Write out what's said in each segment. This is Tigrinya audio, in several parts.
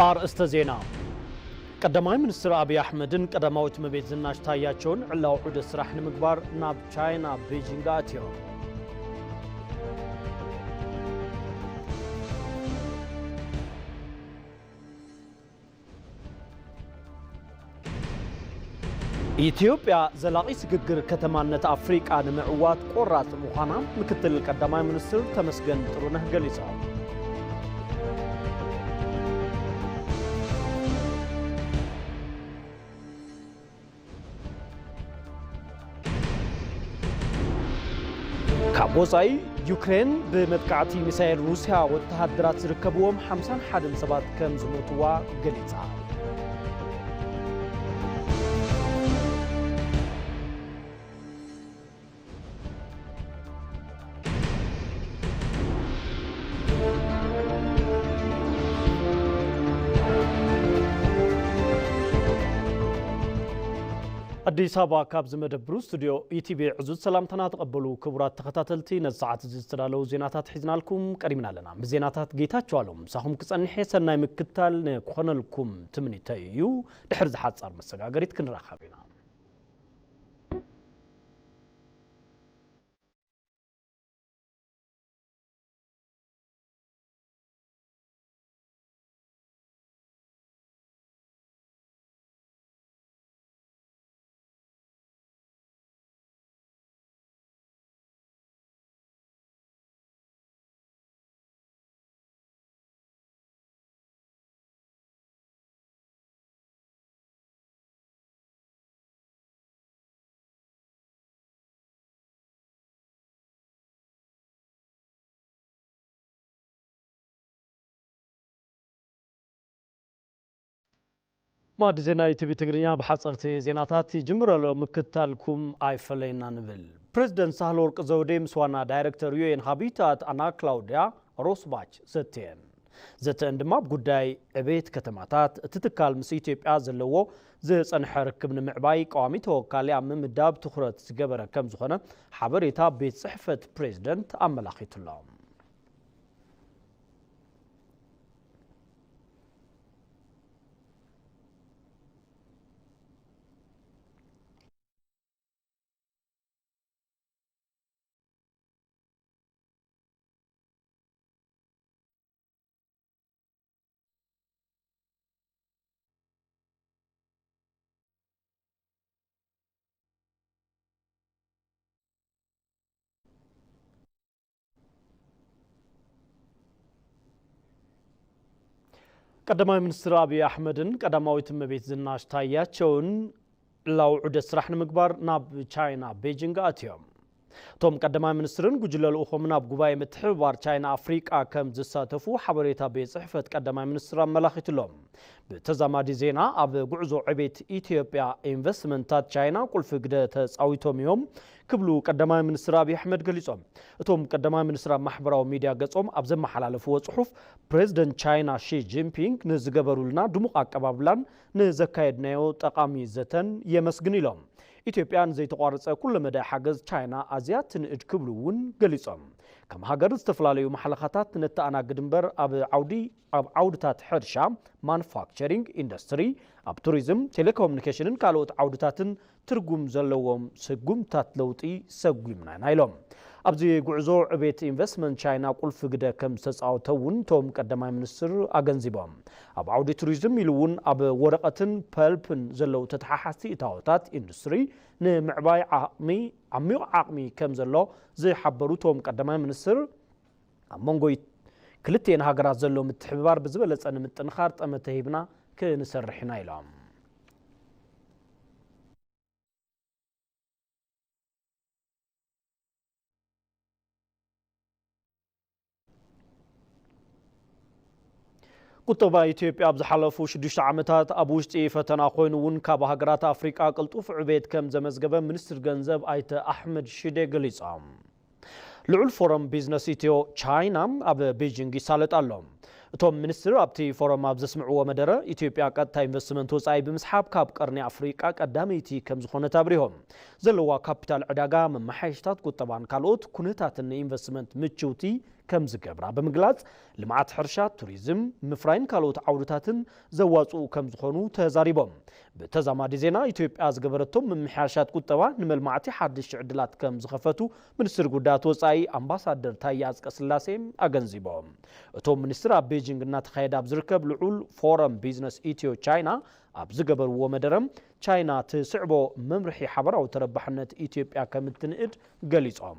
ኣርእስተ ዜና። ቀዳማይ ሚኒስትር ኣብይ ኣሕመድን ቀዳማዊት እመቤት ዝናሽ ታያቸውን ዕላዊ ዑደት ስራሕ ንምግባር ናብ ቻይና ቤጂንግ ኣትዮም። ኢትዮጵያ ዘላቒ ስግግር ከተማነት ኣፍሪቃ ንምዕዋት ቆራጽ ምዃና ምክትል ቀዳማይ ሚኒስትር ተመስገን ጥሩነህ ገሊጾም። ካብ ወጻኢ፣ ዩክሬን ብመጥቃዕቲ ሚሳኤል ሩስያ ወተሃደራት ዝርከብዎም ሓምሳን ሓደን ሰባት ከም ዝሞትዋ ገሊጻ። ኣዲስ ኣበባ፣ ካብ ዝመደብሩ ስቱዲዮ ኢቲቪ ዕዙዝ ሰላምታና ተቐበሉ። ክቡራት ተኸታተልቲ፣ ነዚ ሰዓት እዚ ዝተዳለዉ ዜናታት ሒዝናልኩም ቀሪብና ኣለና። ምስ ዜናታት ጌታቸው ኣለዉ ምሳኹም ክጸንሕ እየ። ሰናይ ምክታል ንክኾነልኩም ትምኒተይ እዩ። ድሕሪ ዝሓጻር መሰጋገሪት ክንራኸብ ኢና። ማዕዲ ዜና ኢቲቪ ትግርኛ ብሓፀርቲ ዜናታት ይጅምር ኣሎ። ምክታልኩም ኣይፈለየና ንብል። ፕሬዚደንት ሳህለወርቅ ዘውዴ ምስ ዋና ዳይሬክተር ዩኤን ሃቢታት ኣና ክላውድያ ሮስባች ዘተየን። ዘተን ድማ ኣብ ጉዳይ ዕቤት ከተማታት እቲ ትካል ምስ ኢትዮጵያ ዘለዎ ዝጸንሐ ርክብ ንምዕባይ ቀዋሚ ተወካሊ ኣብ ምምዳብ ትኹረት ዝገበረ ከም ዝኾነ ሓበሬታ ቤት ጽሕፈት ፕሬዚደንት ኣመላኺቱ ኣሎ። ቀዳማይ ሚኒስትር ኣብይ ኣሕመድን ቀዳማዊት እመቤት ዝናሽ ታያቸውን ዕላዊ ዑደት ስራሕ ንምግባር ናብ ቻይና ቤጂንግ ኣትዮም። እቶም ቀዳማይ ሚኒስትርን ጉጅለ ልኡኾምን ኣብ ጉባኤ ምትሕብባር ቻይና ኣፍሪቃ ከም ዝሳተፉ ሓበሬታ ቤት ጽሕፈት ቀዳማይ ሚኒስትር ኣመላኺቱ ኣሎ። ብተዛማዲ ዜና፣ ኣብ ጉዕዞ ዕቤት ኢትዮጵያ ኢንቨስትመንታት ቻይና ቁልፊ ግደ ተጻዊቶም እዮም ክብሉ ቀዳማይ ሚኒስትር ኣብይ ኣሕመድ ገሊጾም። እቶም ቀዳማይ ሚኒስትር ኣብ ማሕበራዊ ሚድያ ገጾም ኣብ ዘመሓላለፍዎ ጽሑፍ፣ ፕሬዚደንት ቻይና ሺ ጂንፒንግ ንዝገበሩልና ድሙቕ ኣቀባብላን ንዘካየድናዮ ጠቓሚ ዘተን የመስግን ኢሎም። ኢትዮጵያ ንዘይተቋረጸ ኩለ መዳይ ሓገዝ ቻይና ኣዝያ ትንእድ ክብሉ እውን ገሊጾም። ከም ሃገር ዝተፈላለዩ ማሕለኻታት ነተኣናግድ እምበር ኣብ ዓውዲ ኣብ ዓውድታት ሕርሻ፣ ማኑፋክቸሪንግ ኢንዱስትሪ፣ ኣብ ቱሪዝም፣ ቴሌኮሙኒኬሽንን ካልኦት ዓውድታትን ትርጉም ዘለዎም ስጉምታት ለውጢ ሰጒምና ኢና ኢሎም። ኣብዚ ጉዕዞ ዕቤት ኢንቨስትመንት ቻይና ቁልፊ ግደ ከም ዝተጻወተ እውን እቶም ቀዳማይ ሚኒስትር ኣገንዚቦም። ኣብ ዓውዲ ቱሪዝም ኢሉ እውን ኣብ ወረቐትን ፐልፕን ዘለዉ ተተሓሓዝቲ እታወታት ኢንዱስትሪ ንምዕባይ ዓቕሚ፣ ዓሚቕ ዓቕሚ ከም ዘሎ ዝሓበሩ እቶም ቀዳማይ ሚኒስትር፣ ኣብ መንጎ ክልቲኤን ሃገራት ዘሎ ምትሕብባር ብዝበለጸ ንምጥንኻር ጠመተ ሂብና ክንሰርሕ ኢና ኢሎም። ቁጠባ ኢትዮጵያ ኣብ ዝሓለፉ ሽዱሽተ ዓመታት ኣብ ውሽጢ ፈተና ኮይኑ እውን ካብ ሃገራት ኣፍሪቃ ቅልጡፍ ዕቤት ከም ዘመዝገበ ሚኒስትር ገንዘብ ኣይተ ኣሕመድ ሽዴ ገሊጾም። ልዑል ፎረም ቢዝነስ ኢትዮ ቻይና ኣብ ቤጂንግ ይሳለጥ ኣሎ። እቶም ሚኒስትር ኣብቲ ፎረም ኣብ ዘስምዕዎ መደረ፣ ኢትዮጵያ ቀጥታ ኢንቨስትመንት ወጻኢ ብምስሓብ ካብ ቀርኒ ኣፍሪቃ ቀዳመይቲ ከም ዝኾነት ኣብሪሆም። ዘለዋ ካፒታል ዕዳጋ፣ መመሓየሽታት ቁጠባን ካልኦት ኩነታትን ንኢንቨስትመንት ምችውቲ ከም ዝገብራ ብምግላጽ፣ ልምዓት ሕርሻ፣ ቱሪዝም፣ ምፍራይን ካልኦት ዓውድታትን ዘዋጽኡ ከም ዝኾኑ ተዛሪቦም። ብተዛማዲ ዜና፣ ኢትዮጵያ ዝገበረቶም ምምሕያሻት ቁጠባ ንመልማዕቲ ሓድሽ ዕድላት ከም ዝኸፈቱ ሚኒስትር ጉዳያት ወጻኢ ኣምባሳደር ታየ ኣጽቀስላሴ ኣገንዚቦም። እቶም ሚኒስትር ኣብ ቤጂንግ እናተኻየደ ኣብ ዝርከብ ልዑል ፎረም ቢዝነስ ኢትዮ ቻይና ኣብ ዝገበርዎ መደረ፣ ቻይና ትስዕቦ መምርሒ ሓበራዊ ተረባሕነት ኢትዮጵያ ከም እትንእድ ገሊጾም።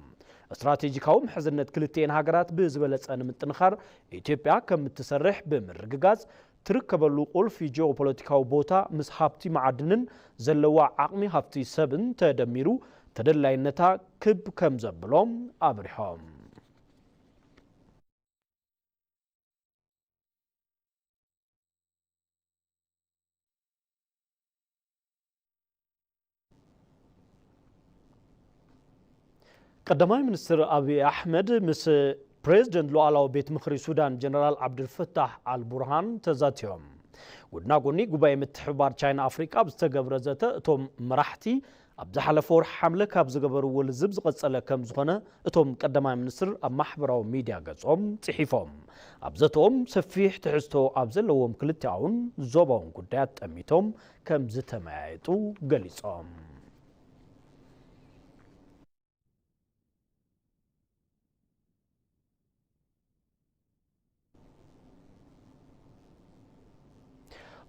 ስትራቴጂካዊ ምሕዝነት ክልቲኤን ሃገራት ብዝበለጸ ንምጥንኻር ኢትዮጵያ ከም እትሰርሕ ብምርግጋጽ፣ ትርከበሉ ቁልፊ ጂኦፖለቲካዊ ቦታ ምስ ሃብቲ መዓድንን ዘለዋ ዓቕሚ ሃብቲ ሰብን ተደሚሩ ተደላይነታ ክብ ከም ዘብሎም ኣብሪሆም። ቀዳማይ ሚኒስትር ኣብይ ኣሕመድ ምስ ፕሬዝደንት ሉዓላዊ ቤት ምኽሪ ሱዳን ጀነራል ዓብዱልፈታሕ ኣልቡርሃን ተዛትዮም። ጎድና ጎኒ ጉባኤ ምትሕብባር ቻይና ኣፍሪቃ ኣብ ዝተገብረ ዘተ፣ እቶም መራሕቲ ኣብ ዝሓለፈ ወርሒ ሓምለ ካብ ዝገበርዎ ልዝብ ዝቐጸለ ከም ዝኾነ እቶም ቀዳማይ ሚኒስትር ኣብ ማሕበራዊ ሚድያ ገጾም ጽሒፎም። ኣብ ዘተኦም ሰፊሕ ትሕዝቶ ኣብ ዘለዎም ክልቲኣውን ዞባውን ጉዳያት ጠሚቶም ከም ዝተመያየጡ ገሊጾም።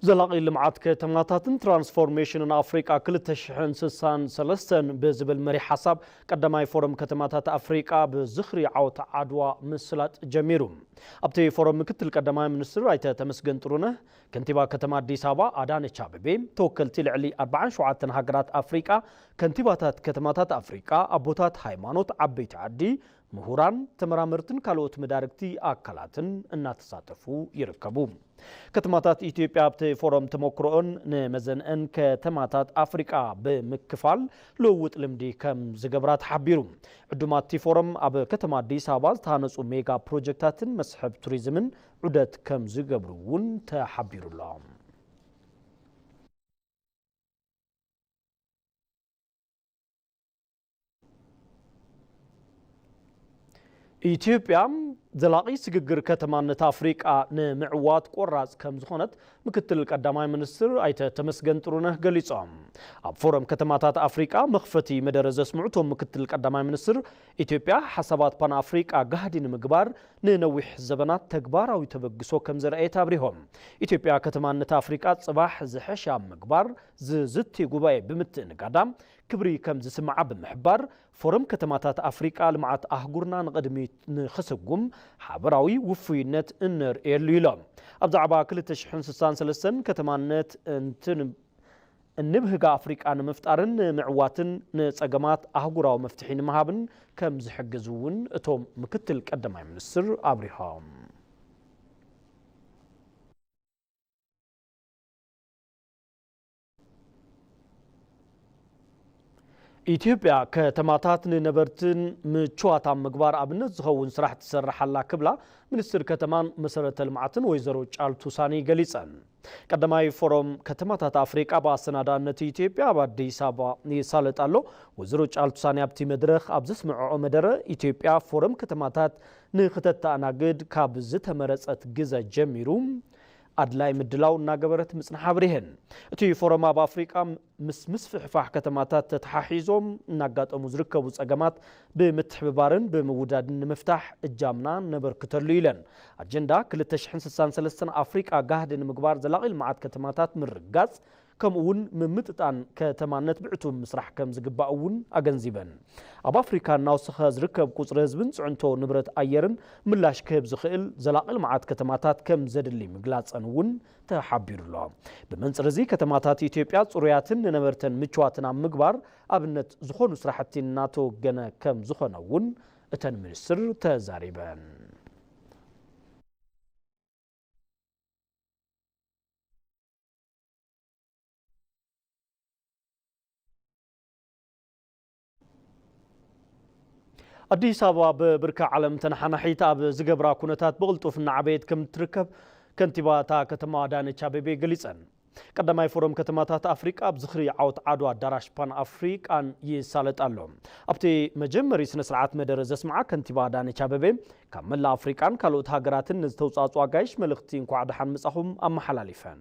ዘላቒ ልምዓት ከተማታትን ትራንስፎርሜሽንን ኣፍሪቃ ክልተ ሽሕን ስሳን ሰለስተን ብዝብል መሪሕ ሓሳብ ቀዳማይ ፎረም ከተማታት ኣፍሪቃ ብዝኽሪ ዓወት ዓድዋ ምስላጥ ጀሚሩ። ኣብቲ ፎረም ምክትል ቀዳማይ ሚኒስትር ኣይተ ተመስገን ጥሩነህ፣ ከንቲባ ከተማ ኣዲስ ኣበባ ኣዳነች ኣቤቤ፣ ተወከልቲ ልዕሊ ኣርባዓን ሸውዓተን ሃገራት ኣፍሪቃ፣ ከንቲባታት ከተማታት ኣፍሪቃ፣ ኣቦታት ሃይማኖት፣ ዓበይቲ ዓዲ፣ ምሁራን፣ ተመራመርትን ካልኦት መዳርግቲ ኣካላትን እናተሳተፉ ይርከቡ። ከተማታት ኢትዮጵያ ኣብቲ ፎረም ተመክሮኦን ንመዘንአን ከተማታት ኣፍሪቃ ብምክፋል ልውውጥ ልምዲ ከም ዝገብራ ተሓቢሩ። ዕዱማት እቲ ፎረም ኣብ ከተማ ኣዲስ ኣበባ ዝተሃነፁ ሜጋ ፕሮጀክታትን መስሕብ ቱሪዝምን ዑደት ከም ዝገብሩ እውን ተሓቢሩ ኣሎ። ኢትዮጵያ ዘላቒ ስግግር ከተማነት ኣፍሪቃ ንምዕዋት ቆራጽ ከም ዝኾነት ምክትል ቀዳማይ ሚኒስትር ኣይተ ተመስገን ጥሩነህ ገሊጾም። ኣብ ፎረም ከተማታት ኣፍሪቃ መኽፈቲ መደረ ዘስምዑ እቶም ምክትል ቀዳማይ ሚኒስትር፣ ኢትዮጵያ ሓሳባት ፓን ኣፍሪቃ ጋህዲ ንምግባር ንነዊሕ ዘበናት ተግባራዊ ተበግሶ ከም ዘርኣየት ኣብሪሆም። ኢትዮጵያ ከተማነት ኣፍሪቃ ጽባሕ ዝሐሸ ኣብ ምግባር ዝዝቲ ጉባኤ ብምትእንጋዳ ክብሪ ከም ዝስምዓ ብምሕባር፣ ፎረም ከተማታት ኣፍሪቃ ልምዓት ኣህጉርና ንቕድሚት ንኽስጉም ሓበራዊ ውፉይነት እነርእየሉ ኢሎም። ኣብ ዛዕባ ክልተ ሽሕን ስሳን ሰለስተን ከተማነት እንትን-፣ እንብህጋ ኣፍሪቃ ንምፍጣርን ንምዕዋትን ንጸገማት ኣህጉራዊ መፍትሒ ንምሃብን ከም ዝሕግዝ እውን እቶም ምክትል ቀዳማይ ሚኒስትር ኣብሪሆም። ኢትዮጵያ ከተማታት ንነበርትን ምቹዋት ኣብ ምግባር ኣብነት ዝኸውን ስራሕ ትሰርሕ ኣላ ክብላ ሚኒስትር ከተማን መሰረተ ልምዓትን ወይዘሮ ጫልቱ ሳኒ ገሊጸን። ቀዳማይ ፎረም ከተማታት ኣፍሪቃ ብኣሰናዳእነት ኢትዮጵያ ኣብ ኣዲስ ኣበባ ይሳለጥ ኣሎ። ወይዘሮ ጫልቱ ሳኒ ኣብቲ መድረኽ ኣብ ዘስምዐኦ መደረ፣ ኢትዮጵያ ፎረም ከተማታት ንክተተኣናግድ ካብ ዝተመረጸት ግዘ ጀሚሩ ኣድላይ ምድላው እናገበረት ምጽንሓ ኣብሪሀን። እቲ ፎረም ኣብ ኣፍሪቃ ምስ ምስፍሕፋሕ ከተማታት ተተሓሒዞም እናጋጠሙ ዝርከቡ ጸገማት ብምትሕብባርን ብምውዳድን ንምፍታሕ እጃምና ነበርክተሉ ኢለን። ኣጀንዳ ክልተ ሽሕን ስሳን ሰለስተን ኣፍሪቃ ጋህዲ ንምግባር ዘላቒ ልምዓት ከተማታት ምርግጋጽ ከምኡ እውን ምምጥጣን ከተማነት ብዕቱብ ምስራሕ ከም ዝግባእ እውን ኣገንዚበን። ኣብ ኣፍሪካ እናወሰኸ ዝርከብ ቁፅሪ ህዝብን ፅዕንቶ ንብረት ኣየርን ምላሽ ክህብ ዝኽእል ዘላቒ ልምዓት ከተማታት ከም ዘድሊ ምግላፀን እውን ተሓቢሩ ኣሎ። ብመንፅር እዚ ከተማታት ኢትዮጵያ ፅሩያትን ንነበርተን ምችዋትን ኣብ ምግባር ኣብነት ዝኾኑ ስራሕቲ እናተወገነ ከም ዝኾነ እውን እተን ሚኒስትር ተዛሪበን። ኣዲስ ኣበባ ብብርኪ ዓለም ተነሓናሒት ኣብ ዝገብራ ኩነታት ብቕልጡፍ እናዓበየት ከም እትርከብ ከንቲባ እታ ከተማ ኣዳነች ኣቤቤ ገሊጸን። ቀዳማይ ፎረም ከተማታት ኣፍሪቃ ኣብ ዝኽሪ ዓወት ዓድዋ ኣዳራሽ ፓን ኣፍሪቃን ይሳለጥ ኣሎ። ኣብቲ መጀመሪ ስነ ስርዓት መደረ ዘስምዓ ከንቲባ ኣዳነች ኣበቤ፣ ካብ መላእ ኣፍሪቃን ካልኦት ሃገራትን ንዝተውጻጹ ኣጋይሽ መልእኽቲ እንኳዕ ደሓን መጻኹም ኣመሓላሊፈን።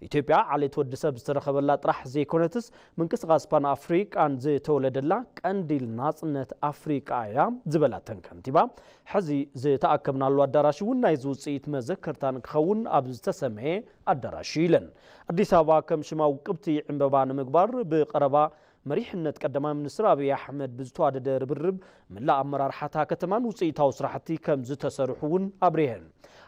ኢትዮጵያ ዓሌት ወዲ ሰብ ዝተረኸበላ ጥራሕ ዘይኮነትስ፣ ምንቅስቓስ ፓን ኣፍሪቃን ዝተወለደላ ቀንዲል ናጽነት ኣፍሪቃ እያ ዝበላተን ከንቲባ፣ ሕዚ ዝተኣከብናሉ ኣዳራሽ እውን ናይዚ ውጽኢት መዘከርታን ክኸውን ኣብ ዝተሰመየ ኣዳራሽ እዩ ኢለን። ኣዲስ ኣበባ ከም ሽማ ውቅብቲ ዕምበባ ንምግባር ብቐረባ መሪሕነት ቀዳማይ ሚኒስትር ኣብይ ኣሕመድ ብዝተዋደደ ርብርብ፣ ምላእ ኣመራርሓታ ከተማን ውጽኢታዊ ስራሕቲ ከም ዝተሰርሑ እውን ኣብሪሀን።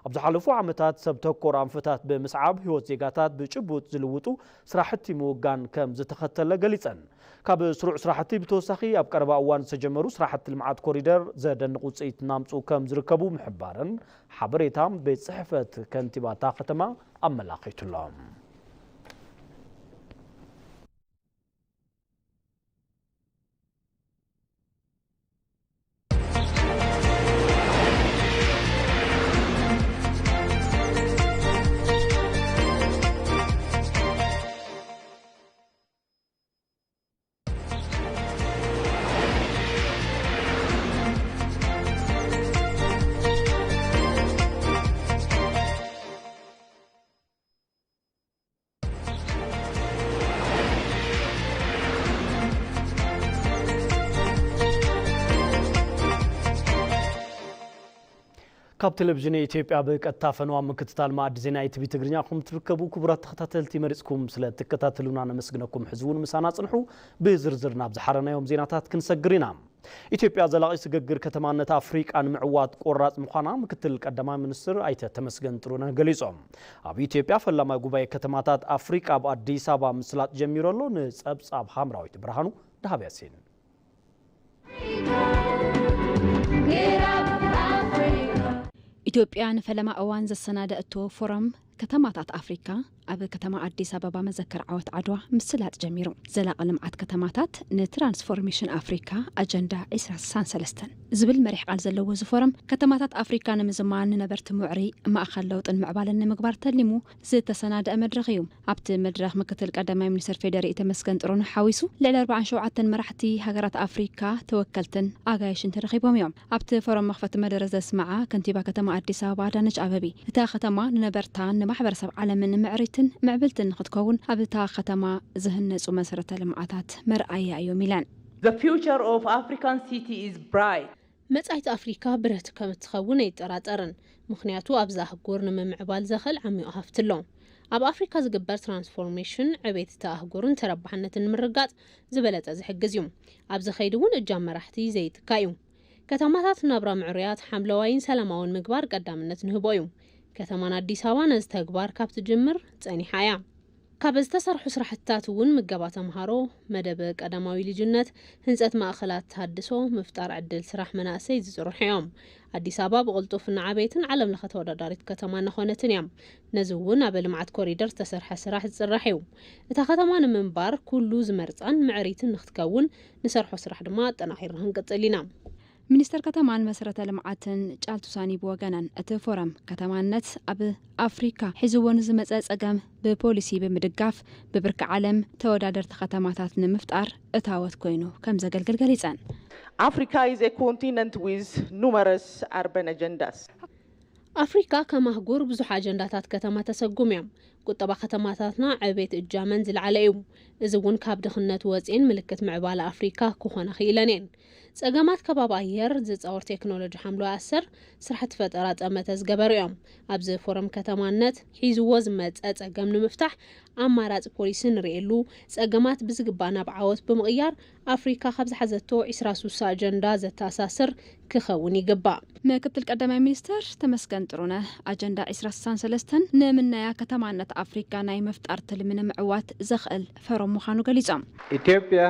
ኣብ ዝሓለፉ ዓመታት ሰብ ተኮር ኣንፈታት ብምስዓብ ህይወት ዜጋታት ብጭቡጥ ዝልውጡ ስራሕቲ ምውጋን ከም ዝተኸተለ ገሊጸን። ካብ ስሩዕ ስራሕቲ ብተወሳኺ ኣብ ቀረባ እዋን ዝተጀመሩ ስራሕቲ ልምዓት ኮሪደር ዘደንቕ ውጽኢት እናምጽኡ ከም ዝርከቡ ምሕባረን ሓበሬታ ቤት ጽሕፈት ከንቲባታ ከተማ ኣመላኺቱሎም። ካብ ቴሌቪዥን ኢትዮጵያ ብቀጥታ ፈነዋ ምክትታል ማዕዲ ዜና ኢቲቪ ትግርኛ ኢኹም ትርከቡ። ክቡራት ተኸታተልቲ፣ መሪጽኩም ስለ ትከታተሉና ነመስግነኩም። ሕዚ እውን ምሳና ጽንሑ። ብዝርዝር ናብ ዝሓረናዮም ዜናታት ክንሰግር ኢና። ኢትዮጵያ ዘላቒ ስግግር ከተማነት ኣፍሪቃ ንምዕዋት ቆራጽ ምዃና ምክትል ቀዳማይ ሚኒስትር ኣይተ ተመስገን ጥሩነህ ገሊጾም። ኣብ ኢትዮጵያ ፈላማይ ጉባኤ ከተማታት ኣፍሪቃ ኣብ ኣዲስ ኣበባ ምስላጥ ጀሚሩ ኣሎ። ንጸብጻብ ሃምራዊት ብርሃኑ፣ ደሃብ ያሲን። ኢትዮጵያ ንፈለማ እዋን ዘሰናደእቶ ፎረም ከተማታት ኣፍሪካ ኣብ ከተማ ኣዲስ ኣበባ መዘከር ዓወት ዓድዋ ምስላጥ ጀሚሩ። ዘላቂ ልምዓት ከተማታት ንትራንስፎርሜሽን ኣፍሪካ ኣጀንዳ ዕስራ ስሳን ሰለስተን ዝብል መሪሕ ቃል ዘለዎ እዚ ፎረም፣ ከተማታት ኣፍሪካ ንምዝማን፣ ንነበርቲ ምዕሪ ማእኸል ለውጥን ምዕባለን ንምግባር ተሊሙ ዝተሰናደአ መድረኽ እዩ። ኣብቲ መድረኽ ምክትል ቀዳማይ ሚኒስትር ፌዴሪ ተመስገን ጥሩነህ ሓዊሱ ልዕሊ ኣርባዓን ሸውዓተን መራሕቲ ሃገራት ኣፍሪካ፣ ተወከልትን ኣጋይሽን ተረኺቦም እዮም። ኣብቲ ፎረም መኽፈቲ መደረ ዘስመዓ ከንቲባ ከተማ ኣዲስ ኣበባ ኣዳነች ኣበቢ፣ እታ ከተማ ንነበርታን ንማሕበረሰብ ዓለምን ምዕሪትን ምዕብልትን ንክትከውን ኣብ እታ ከተማ ዝህነፁ መሰረተ ልምዓታት መርኣያ እዮም ኢለን። The future of African city is bright. መጻኢት ኣፍሪካ ብርህቲ ከም እትኸውን ኣይጠራጠርን፣ ምኽንያቱ ኣብዛ ኣህጉር ንምምዕባል ዘኽእል ዓሚቑ ሃፍቲ ኣሎ። ኣብ ኣፍሪካ ዝግበር ትራንስፎርሜሽን ዕቤት እታ ኣህጉርን ተረባሕነትን ንምርጋጽ ዝበለጸ ዝሕግዝ እዩ። ኣብዚ ከይዲ እውን እጃም መራሕቲ ዘይትካ እዩ። ከተማታት ናብራ ምዕሩያት፣ ሓምለዋይን ሰላማውን ምግባር ቀዳምነት ንህቦ እዩ። ከተማና ኣዲስ ኣበባ ነዚ ተግባር ካብ ትጅምር ጸኒሓ እያ። ካብ ዝተሰርሑ ስራሕትታት እውን ምገባ ተምሃሮ፣ መደብ ቀዳማዊ ልጅነት፣ ህንፀት ማእኸላት ተሃድሶ፣ ምፍጣር ዕድል ስራሕ መናእሰይ ዝፅርሑ እዮም። ኣዲስ ኣበባ ብቕልጡፍ እናዓበየትን ዓለም ለኸ ተወዳዳሪት ከተማ እናኾነትን እያ። ነዚ እውን ኣብ ልምዓት ኮሪደር ዝተሰርሐ ስራሕ ዝፅራሕ እዩ። እታ ከተማ ንምንባር ኩሉ ዝመርፃን ምዕሪትን ንክትከውን ንሰርሖ ስራሕ ድማ ኣጠናኺርና ክንቅፅል ኢና። ሚኒስተር ከተማን መሰረተ ልምዓትን ጫልቱ ሳኒ ብወገነን፣ እቲ ፎረም ከተማነት ኣብ ኣፍሪካ ሒዝዎ ንዝመፀ ፀገም ብፖሊሲ ብምድጋፍ ብብርኪ ዓለም ተወዳደርቲ ከተማታት ንምፍጣር እታወት ኮይኑ ከም ዘገልግል ገሊፀን። Africa is a continent with numerous urban agendas. ኣፍሪካ ከም ኣህጉር ብዙሕ ኣጀንዳታት ከተማ ተሰጉም እዮም። ቁጠባ ከተማታትና ዕቤት እጃመን ዝለዓለ እዩ። እዚ እውን ካብ ድኽነት ወፂኤን ምልክት ምዕባለ ኣፍሪካ ክኾና ክኢለን እየን። ፀገማት ከባቢ ኣየር፣ ዝፃወር ቴክኖሎጂ ሓምለዋይ ኣሰር፣ ስራሕቲ ፈጠራ ጠመተ ዝገበሩ እዮም። ኣብዚ ፎረም ከተማነት ሒዝዎ ዝመፀ ፀገም ንምፍታሕ ኣማራፂ ፖሊሲ ንርእየሉ፣ ፀገማት ብዝግባእ ናብ ዓወት ብምቕያር ኣፍሪካ ካብ ዝሓዘቶ ዕስራ ስሳ ኣጀንዳ ዘተኣሳስር ክኸውን ይግባእ። ምክትል ቀዳማይ ሚኒስትር ተመስገን ጥሩነህ ኣጀንዳ ዕስራ ስሳን ሰለስተን ንምናያ ከተማነት ኣፍሪካ ናይ ምፍጣር ትልሚ ንምዕዋት ዘኽእል ፈረም ምዃኑ ገሊጾም። Ethiopia,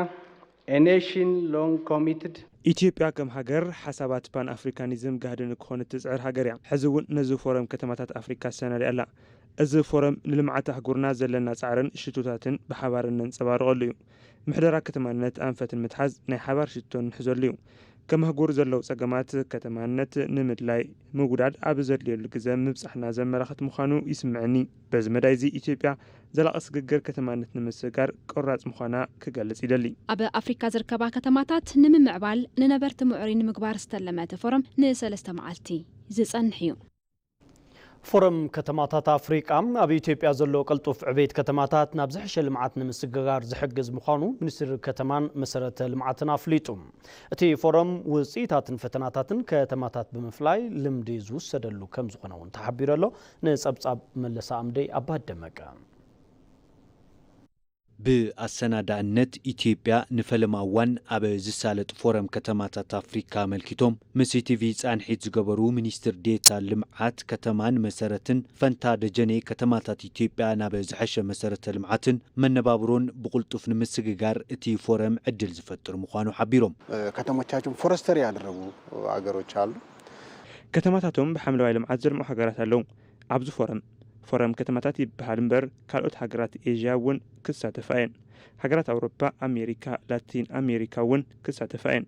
a nation long committed ኢትዮጵያ ከም ሃገር ሓሳባት ፓን ኣፍሪካኒዝም ጋህዲ ንክኾኑ እትጽዕር ሃገር እያ። ሕዚ እውን ነዚ ፎረም ከተማታት ኣፍሪካ ኣሰናዲኣ ኣላ። እዚ ፎረም ንልምዓት ኣህጉርና ዘለና ጻዕርን ሽቶታትን ብሓባር እነንጸባርቐሉ እዩ። ምሕደራ ከተማነት ኣንፈት ንምትሓዝ ናይ ሓባር ሽቶ እንሕዘሉ እዩ። ከመህጉር ዘለዉ ጸገማት ከተማነት ንምድላይ ምጉዳድ ኣብ ዘድልየሉ ግዘ ምብጻሕና ዘመላኽት ምዃኑ ይስምዐኒ። በዚ መዳይ እዚ ኢትዮጵያ ዘላቒ ስግግር ከተማነት ንምስግጋር ቆራጽ ምዃና ክገልጽ ይደሊ። ኣብ ኣፍሪካ ዝርከባ ከተማታት ንምምዕባል ንነበርቲ ምዕሩይ ንምግባር ዝተለመ እቲ ፎረም ንሰለስተ መዓልቲ ዝጸንሕ እዩ። ፎረም ከተማታት ኣፍሪቃ ኣብ ኢትዮጵያ ዘሎ ቅልጡፍ ዕቤት ከተማታት ናብ ዝሕሸ ልምዓት ንምስግጋር ዝሕግዝ ምዃኑ ሚኒስትሪ ከተማን መሰረተ ልምዓትን ኣፍሊጡ። እቲ ፎረም ውፅኢታትን ፈተናታትን ከተማታት ብምፍላይ ልምዲ ዝውሰደሉ ከም ዝኾነ እውን ተሓቢሩ ኣሎ። ንፀብፃብ መለሳ ኣምደይ ኣባት ደመቀ። ብኣሰናዳእነት ኢትዮጵያ ንፈለማ እዋን ኣብ ዝሳለጥ ፎረም ከተማታት ኣፍሪካ ኣመልኪቶም ምስ ኢቲቪ ፃንሒት ዝገበሩ ሚኒስትር ዴታ ልምዓት ከተማን መሰረትን ፈንታ ደጀኔ፣ ከተማታት ኢትዮጵያ ናብ ዝሐሸ መሰረተ ልምዓትን መነባብሮን ብቕልጡፍ ንምስግጋር እቲ ፎረም ዕድል ዝፈጥር ምዃኑ ሓቢሮም። ከተሞቻችን ፎረስተር ያደረጉ አገሮች አሉ። ከተማታቶም ብሓምለዋይ ልምዓት ዘልምዑ ሃገራት ኣለዉ። ኣብዚ ፎረም፣ ፎረም ከተማታት ይበሃል እምበር ካልኦት ሃገራት ኤዥያ እውን ክሳተፋ እየን። ሃገራት ኣውሮፓ፣ ኣሜሪካ፣ ላቲን ኣሜሪካ እውን ክሳተፋ እየን።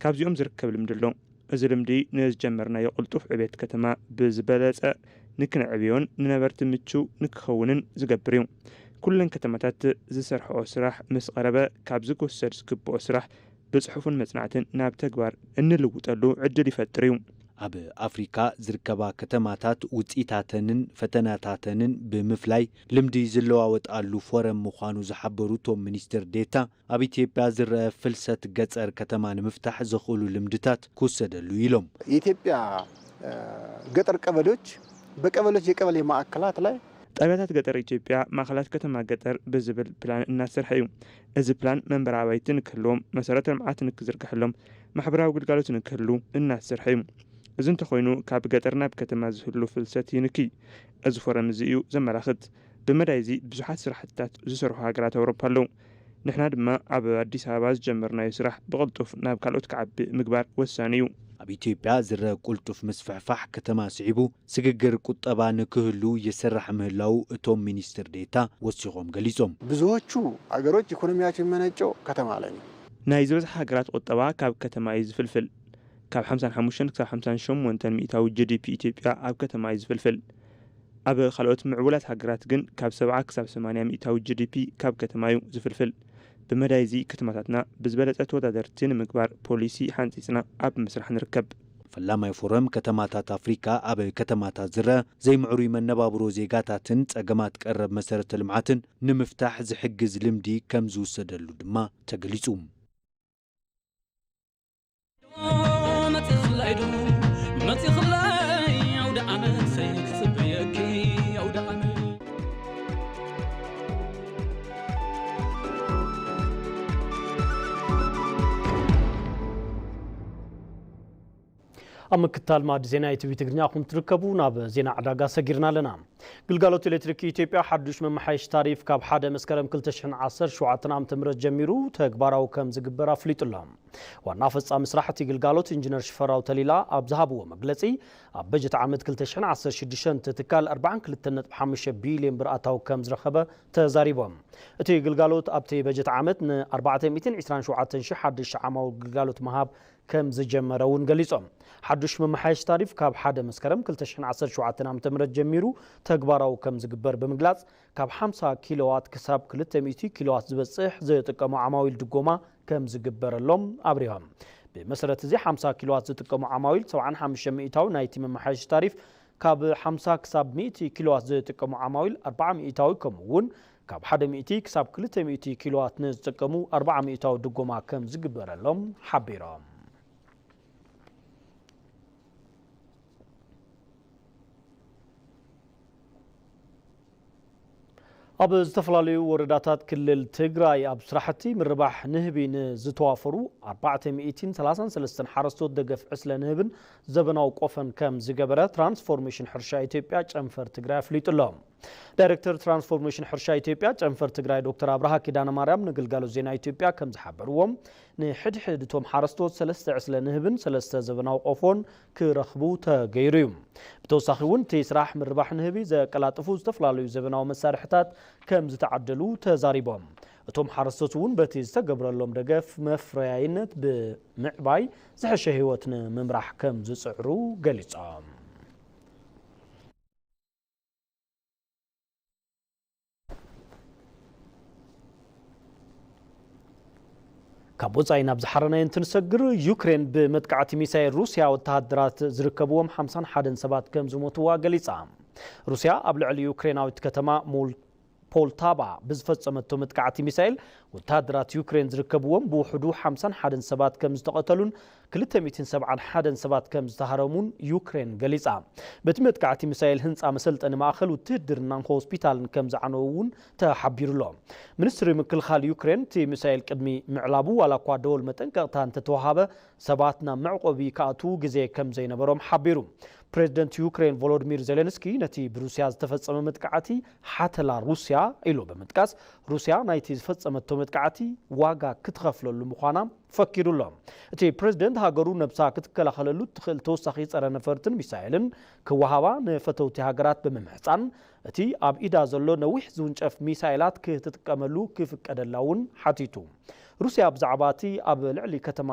ካብዚኦም ዝርከብ ልምዲ ኣሎ። እዚ ልምዲ ንዝጀመርናዮ ቅልጡፍ ዕቤት ከተማ ብዝበለፀ ንክነዕብዮን ንነበርቲ ምቹው ንክኸውንን ዝገብር እዩ። ኩለን ከተማታት ዝሰርሕኦ ስራሕ ምስ ቀረበ ካብዚ ክውሰድ ዝግብኦ ስራሕ ብፅሑፍን መፅናዕትን ናብ ተግባር እንልውጠሉ ዕድል ይፈጥር እዩ። ኣብ ኣፍሪካ ዝርከባ ከተማታት ውፅኢታተንን ፈተናታተንን ብምፍላይ ልምዲ ዝለዋወጣሉ ፎረም ምዃኑ ዝሓበሩ እቶም ሚኒስትር ዴታ፣ ኣብ ኢትዮጵያ ዝረአ ፍልሰት ገፀር ከተማ ንምፍታሕ ዘኽእሉ ልምድታት ክውሰደሉ ኢሎም። የኢትዮጵያ ገጠር ቀበሌዎች በቀበሌዎች የቀበሌ ማዕከላት ላይ ጣብያታት ገጠር ኢትዮጵያ ማእኸላት ከተማ ገጠር ብዝብል ፕላን እናተሰርሐ እዩ። እዚ ፕላን መንበሪ ኣባይቲ ንክህልዎም፣ መሰረተ ልምዓት ንክዝርግሐሎም፣ ማሕበራዊ ግልጋሎት ንክህሉ እናተሰርሐ እዩ። እዚ እንተኾይኑ ካብ ገጠር ናብ ከተማ ዝህሉ ፍልሰት ይንክይ። እዚ ፎረም እዚ እዩ ዘመላኽት። ብመዳይ እዚ ብዙሓት ስራሕትታት ዝሰርሑ ሃገራት ኣውሮፓ ኣለዉ። ንሕና ድማ ኣብ ኣዲስ ኣበባ ዝጀመርናዮ ስራሕ ብቕልጡፍ ናብ ካልኦት ክዓቢ ምግባር ወሳኒ እዩ። ኣብ ኢትዮጵያ ዝረአ ቅልጡፍ ምስፍሕፋሕ ከተማ ስዒቡ ስግግር ቁጠባ ንክህሉ ይስራሕ ምህላዉ እቶም ሚኒስትር ዴታ ወሲኾም ገሊጾም። ብዙዎቹ አገሮች ኢኮኖሚያቸው የሚመነጨው ከተማ ላይ ነው። ናይ ዝበዝሓ ሃገራት ቁጠባ ካብ ከተማ እዩ ዝፍልፍል። ካብ ሓምሳን ሓሙሽተን ክሳብ ሓምሳን ሸሞንተን ሚእታዊ ጂ ዲ ፒ ኢትዮጵያ ኣብ ከተማ እዩ ዝፍልፍል። ኣብ ካልኦት ምዕቡላት ሃገራት ግን ካብ ሰብዓ ክሳብ ሰማንያ ሚእታዊ ጂ ዲ ፒ ካብ ከተማ እዩ ዝፍልፍል። ብመዳይ እዚ ከተማታትና ብዝበለፀ ተወዳደርቲ ንምግባር ፖሊሲ ሓንፂፅና ኣብ ምስራሕ ንርከብ። ፈላማይ ፎረም ከተማታት ኣፍሪካ ኣብ ከተማታት ዝረአ ዘይምዕሩይ መነባብሮ ዜጋታትን ፀገማት ቀረብ መሰረተ ልምዓትን ንምፍታሕ ዝሕግዝ ልምዲ ከም ዝውሰደሉ ድማ ተገሊፁ። ኣብ ምክታል ማዕዲ ዜና ኢቲቪ ትግርኛ ኹም ትርከቡ። ናብ ዜና ዕዳጋ ሰጊርና ኣለና። ግልጋሎት ኤሌክትሪክ ኢትዮጵያ ሓዱሽ መመሓየሽ ታሪፍ ካብ ሓደ መስከረም ክልተ ሽሕን ዓሰርተ ሸውዓተን ዓመተ ምህረት ጀሚሩ ተግባራዊ ከም ዝግበር ኣፍሊጡ ኣሎ። ዋና ፈጻሚ ስራሕ እቲ ግልጋሎት ኢንጂነር ሽፈራው ተሊላ ኣብ ዝሃብዎ መግለጺ፣ ኣብ በጀት ዓመት ክልተ ሽሕን ዓሰርተ ሽዱሽተን እቲ ትካል ኣርባዓን ክልተን ነጥቢ ሓሙሽተ ቢልዮን ብር ኣታዊ ከም ዝረኸበ ተዛሪቦም። እቲ ግልጋሎት ኣብቲ በጀት ዓመት ን ኣርባዕተ ሚእትን ዕስራን ሸውዓተን ሽሕ ሓድሽ ዓማዊ ግልጋሎት ምሃብ ከም ዝጀመረ እውን ገሊጾም። ሓዱሽ መመሓየሽ ታሪፍ ካብ ሓደ መስከረም ክልተ ሽሕን ዓሰርተ ሸውዓተን ዓመተ ምህረት ጀሚሩ ተግባራዊ ከም ዝግበር ብምግላጽ፣ ካብ ሓምሳ ኪሎዋት ክሳብ ክልተ ሚእቲ ኪሎዋት ዝበጽሕ ዝጥቀሙ ዓማዊል ድጎማ ከም ዝግበረሎም ኣብሪሆም። ብመሰረት እዚ ሓምሳ ኪሎዋት ዝጥቀሙ ዓማዊል ሰብዓን ሓሙሽተ ሚእታዊ ናይቲ መመሓየሺ ታሪፍ፣ ካብ ሓምሳ ክሳብ ሚእቲ ኪሎዋት ዝጥቀሙ ዓማዊል ኣርብዓ ሚእታዊ፣ ከምኡ እውን ካብ ሓደ ሚእቲ ክሳብ ክልተ ሚእቲ ኪሎዋት ንዝጥቀሙ ኣርብዓ ሚእታዊ ድጎማ ከም ዝግበረሎም ሓቢሮም። ኣብ ዝተፈላለዩ ወረዳታት ክልል ትግራይ ኣብ ስራሕቲ ምርባሕ ንህቢ ንዝተዋፈሩ ኣርባዕተ ሚእትን ሰላሳን ሰለስተን ሓረስቶት ደገፍ ዕስለ ንህብን ዘበናዊ ቆፈን ከም ዝገበረ ትራንስፎርሜሽን ሕርሻ ኢትዮጵያ ጨንፈር ትግራይ ኣፍሊጡ ኣሎ። ዳይሬክተር ትራንስፎርሜሽን ሕርሻ ኢትዮጵያ ጨንፈር ትግራይ ዶክተር ኣብርሃ ኪዳነ ማርያም ንግልጋሎት ዜና ኢትዮጵያ ከም ዝሓበርዎም፣ ንሕድሕድ እቶም ሓረስቶት ሰለስተ ዕስለ ንህብን ሰለስተ ዘበናዊ ቆፎን ክረኽቡ ተገይሩ እዩ። ብተወሳኺ እውን እቲ ስራሕ ምርባሕ ንህቢ ዘቀላጥፉ ዝተፈላለዩ ዘበናዊ መሳርሕታት ከም ዝተዓደሉ ተዛሪቦም። እቶም ሓረስቶት እውን በቲ ዝተገብረሎም ደገፍ መፍረያይነት ብምዕባይ ዝሐሸ ህይወት ንምምራሕ ከም ዝፅዕሩ ገሊፆም። ካብ ወፃኢ ናብ ዝሓረናዮ እንትንሰግር፣ ዩክሬን ብመጥቃዕቲ ሚሳይል ሩስያ ወተሃደራት ዝርከብዎም ሓምሳን ሓደን ሰባት ከም ዝሞትዋ ገሊፃ። ሩስያ ኣብ ልዕሊ ዩክሬናዊት ከተማ ሞል ፖልታቫ ብዝፈጸመቶ መጥቃዕቲ ሚሳኤል፣ ወተሃደራት ዩክሬን ዝርከብዎም ብውሕዱ ሓምሳን ሓደን ሰባት ከም ዝተቐተሉን ክልተ ሚእትን ሰብዓን ሓደን ሰባት ከም ዝተሃረሙን ዩክሬን ገሊጻ። በቲ መጥቃዕቲ ሚሳኤል ህንጻ መሰልጠኒ ማእኸል ውትህድርናን ሆስፒታልን ከም ዝዓነዉ እውን ተሓቢሩ ኣሎ። ሚኒስትሪ ምክልኻል ዩክሬን እቲ ሚሳኤል ቅድሚ ምዕላቡ ዋላ እኳ ደወል መጠንቀቕታ እንተተወሃበ፣ ሰባት ናብ መዕቆቢ ክኣትዉ ግዜ ከም ዘይነበሮም ሓቢሩ። ፕሬዚደንት ዩክሬን ቮሎዲሚር ዜሌንስኪ ነቲ ብሩስያ ዝተፈጸመ መጥቃዕቲ ሓተላ ሩስያ ኢሉ ብምጥቃስ፣ ሩስያ ናይቲ ዝፈጸመቶ መጥቃዕቲ ዋጋ ክትኸፍለሉ ምዃና ፈኪሩ ኣሎ። እቲ ፕሬዚደንት ሃገሩ ነብሳ ክትከላኸለሉ እትኽእል ተወሳኺ ጸረ ነፈርትን ሚሳኤልን ክወሃባ ንፈተውቲ ሃገራት ብምምሕጻን፣ እቲ ኣብ ኢዳ ዘሎ ነዊሕ ዝውንጨፍ ሚሳኤላት ክትጥቀመሉ ክፍቀደላ እውን ሓቲቱ። ሩስያ ብዛዕባ እቲ ኣብ ልዕሊ ከተማ